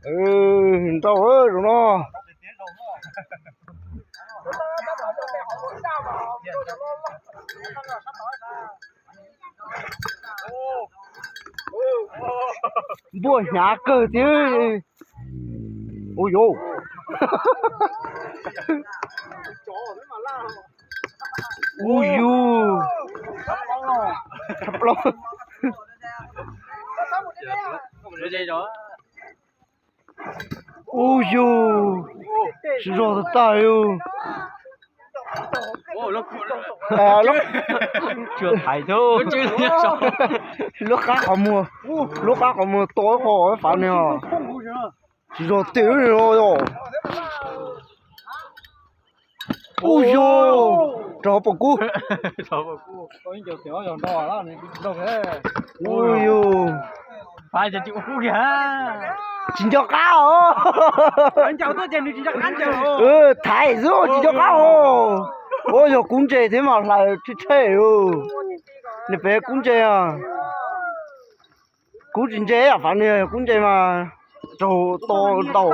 Nrau zaum no. Npuaj hnyav kawg thiab. Ui yus. Ui yus. Ui yus. Tsis zog tag tag li. Lub qab qhov muag, lub qab qhov muag to ib qho fav ne os. Tsis zog tiag li os. Ub yus, rau hauv paus kub. Ub yus, tsis nco qab os. Thaiv xwb tsis nco qab os. Ua yog kub ntse thiab mas hlais tsheb tsheb. Nws pem kub ntse. Kub tsis ntse yam fav ne, kub ntse mas raug to ntau.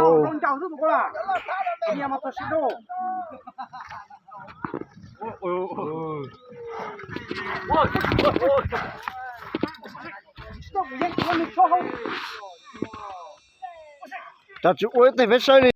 Tsam tsis ua ib teg peb saib li.